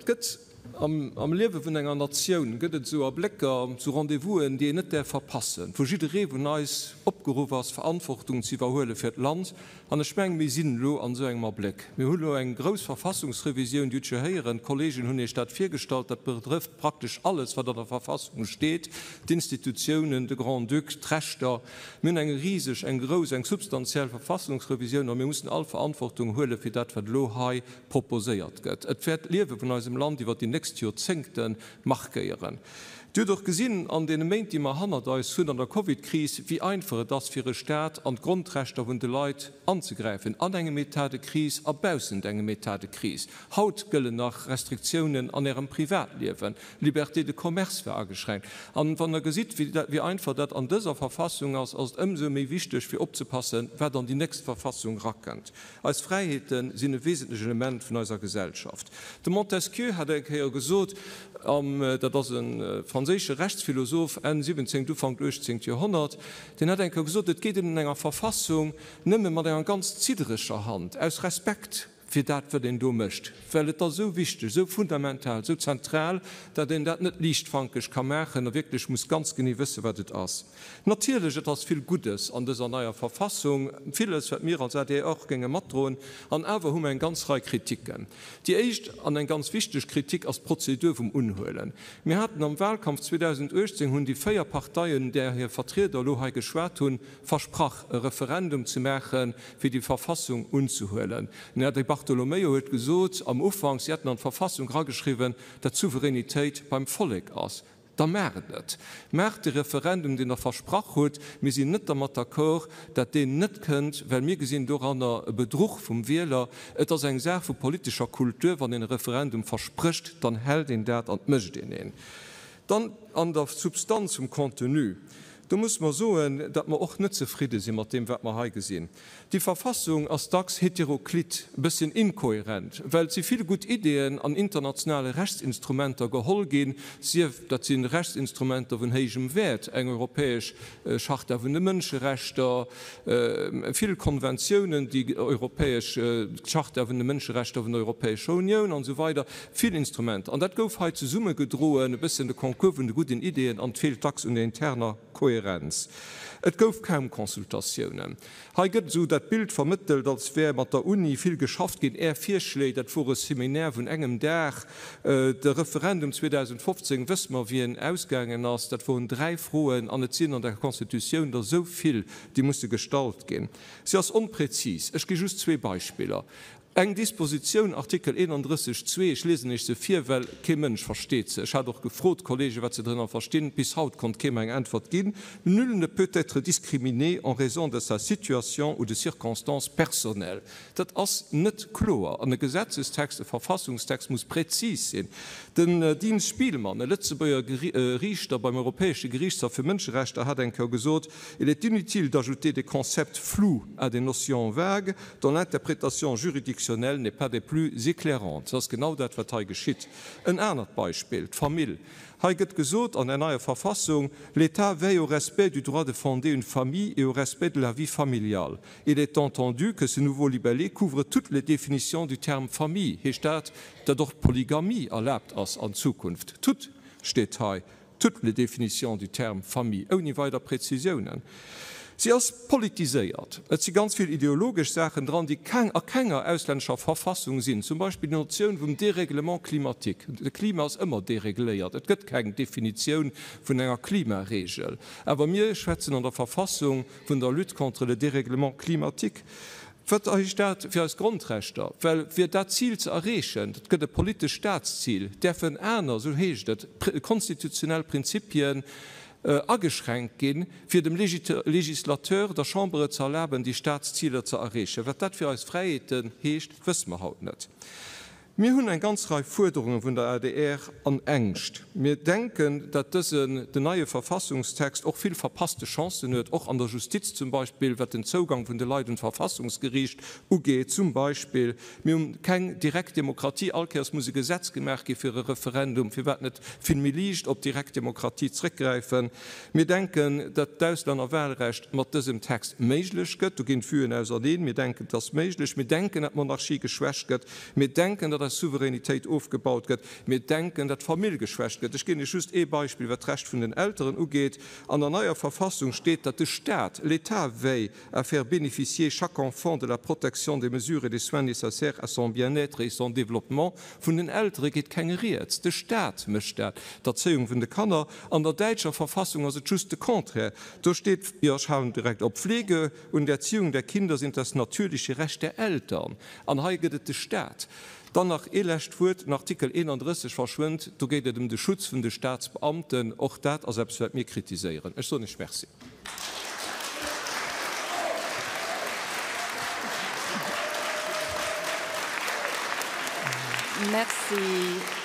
Et gëtt am Liewe vun enger Natioun gëtt et esou Ablécker, esou Rendez-vousen, déi een net däerf verpassen, wou jidderee vun eis opgeruff ass, Verantwortung ze iwwerhuele fir d'Land. An ech mengen, mir sinn elo an esou engem Abléck. Mir hunn elo eng grouss Verfassungsrevisioun, Dir hutt jo héieren, d'Kollegen hunn Iech dat virgestallt, dat betrëfft praktesch alles, wat an der Verfassung steet, d'Institutiounen, de Grand-Duc, d'Rechter. Mir hunn eng riseg, eng grouss, eng substantiell Verfassungsrevisioun a mir mussen all Verantwortung huele fir dat, wat elo hei proposéiert gëtt. Et wäert d'Liewe vun eisem Land iwwer déi nächst Joerzéngte markéieren. Dir hutt och gesinn an deene Méint, déi mer hannert eis hunn an der Covidkris, wéi einfach et ass, fir e Stat an d'Grondrechter vun de Leit anzegräifen, an engem État de crise a baussent engem État de crise. Haut gëllen nach Restriktiounen an Ärem Privatliewen. D'Liberté de commerce war ageschränkt. An wann Der gesitt, wéi einfach dat an dëser Verfassung ass, ass et ëmsou méi wichteg, fir opzepassen, wat an déi nächst Verfassung rakënnt. Eis Fräiheete sinn e wesentlech Element vun eiser Gesellschaft. De Montesquieu hat eng Kéier gesot, dat ass e franséische Rechtsphilosoph, Enn 17., Ufank 18. Joerhonnert, deen hat eng Kéier gesot, et geet een un enger Verfassung nëmme mat enger ganz ziddereger Hand, aus Respekt fir dat, wat een do mécht, well et ass esou wichteg, esou fundamental, esou zentral, datt een dat net liichtfankeg ka maachen a wierklech muss ganz genee wëssen, wat et ass. Natierlech, et ass vill Guddes an dëser neier Verfassung, villes, wat mir als adr och géinge matdroen. An awer hu mer eng ganz Rei Kritiken. Déi éischt an eng ganz wichteg Kritik ass d'Prozedur vum Unhuelen. Mir haten am Wahlkampf 2018, hunn déi 4 Parteien, där hir Vertrieder elo hei geschwat hunn, versprach, e Referendum ze maachen, fir déi Verfassung unzehuelen. Den Här Di Bartolomeo huet gesot am Ufank, si hätten an d'Verfassung erageschriwwen, datt d'Souveränitéit beim Vollek ass. Da maacht et! Maacht de Referendum, deen Der versprach hutt! Mir sinn net dermat d'accord, dat deen net kënnt, well mir gesinn doranner e Bedruch vum Wieler. Et ass eng Saach vu politescher Kultur, Wann een e Referendum versprécht, dann hält een dat an et mécht een een. Dann an der Substanz vum Contenu, do musse mer soen, datt mer och net zefridde si mat deem, wat mer hei gesinn. Déi Verfassung ass dacks heteroklit, e bësschen inkohärent, well et si vill gutt Ideeën an internationale Rechtsinstrumenter geholl ginn, sief dat si Rechtsinstrumenter vun héijem Wäert, eng europäesch Charta vun de Mënscherechter, vill Konventiounen, déi europäesch Charta vun de Mënscherechter vun der Europäescher Unioun an esou weider, vill Instrumenter. An dat gouf hei zesummegedroen, e bësschen de Concours vun de gudden Ideeën, an et feelt dacks un der interner Kohärenz. Et gouf kaum Consultatiounen. Hei gëtt esou dat Bild vermëttelt, als wär mat der Uni vill geschafft ginn. Är Virschléi, dat wor e Seminaire vun engem Dag. De Referendum 2015, wësse mer, wéi en ausgaangen ass. Dat woren 3 Froen an et sinn an der Constitutioun der esou vill, déi musse gestallt ginn. Si ass onpräzis. Ech gi just zwee Beispiller. Eng Dispositioun, Artikel 31, zwee, ech liesen Iech se vir, well kee Mënsch versteet se, ech hat och gefrot, d'Kollegen, wat se drënner verstinn, bis haut konnt kee mer eng Äntwert ginn, Nul ne peut être discriminé en raison de sa situation ou de circonstances personnelles. Dat ass net kloer an e Gesetzestext, e Verfassungstext muss präzis sinn. Den Dean Spielmann, e Lëtzebuerger Riichter beim Europäesche Geriichtshaff fir Mënscherechter, hat eng Kéier gesot, Il est inutile d'ajouter des concepts flous à des notions vagues, dont l'interprétation juridictionnelle n'est pas des plus éclairantes. Dat ass genau dat, wat hei geschitt. En anert Beispill, d'Famill. Hei gëtt gesot an der neier Verfassung, L'État veille au respect du droit de fonder une famille et au respect de la vie familiale. Il est entendu que ce nouveau libellé couvre toutes les définitions du terme famille. Heescht dat, datt och d'Polygamie erlaabt ass an Zukunft? Toutes steet hei. Toutes les définitions du terme famille, ouni weider Präzisiounen. Si ass politiséiert. Et si ganz vill ideologesch Saachen dran, déi keng a kenger auslännescher Verfassung sinn. Zum Beispill déi Notioun vum Dérèglement climatique. De Klima ass ëmmer deregléiert. Et gëtt keng Definitioun vun enger Klimaregel. Awer mir schwätzen an der Verfassung vun der Lutte contre le dérèglement climatique. Wat heescht dat fir eis Grondrechter? Well fir dat Zil ze erreechen, dat gëtt e politescht Staatszil, däerfen aner, esou heescht et, konstitutionell Prinzipien ageschränkt ginn, fir dem Législateur, der Chamber et ze erlaben, déi Staatsziler ze erreechen. Wat dat fir eis Fräiheeten heescht, wësse mer haut net. Mir hunn eng ganz Rei Fuerderunge vun der adr an Ängscht. Mir denken, datt dësen, den neie Verfassungstext och vill verpasste Chancen huet, och an der Justiz zum Beispill, wat den Zougang vun de Leit un d'Verfassungsgeriicht ugeet zum Beispill. Mir hunn keng direkt Demokratie. All Kéiers muss e Gesetz gemaach gi fir e Referendum. Firwat net vill méi liicht op direkt Demokratie zrëckgräifen? Mir denken, datt d'Auslännerwahlrecht mat dësem Text méiglech gëtt. Do ginn d'Vuen auserneen. Mir denken, et ass méiglech. Mir denken, datt d'Monarchie geschwächt gëtt. Mir denken, datt eis. nationaler Souveränitéit ofgebaut gëtt. Mir denken, datt d'Famill geschwächt gëtt. Ech ginn Iech just ee Beispill, wat d'Recht vun den Elteren ugeet. An der neier Verfassung steet, datt de Staat, l'État veille à faire bénéficier chaque enfant de la protection des mesures et des soins nécessaires à son bien-être et son développement. Vun den Eltere geet keng Rieds. De Staat mécht dat, d'Erzéiung vun de Kanner. An der däitscher Verfassung ass et just de Contraire. Do steet, jo, ech halen direkt op, Pflege und Erziehung der Kinder sind das natürliche Recht der Eltern. An hei gëtt et de Staat. Dann nach ee lescht Wuert, Den Artikel 31 verschwënnt. Do geet et ëm de Schutz vun de Staatsbeamten. Och dat ass eppes, wat mir kritiséieren. Ech soen Iech Merci. Merci.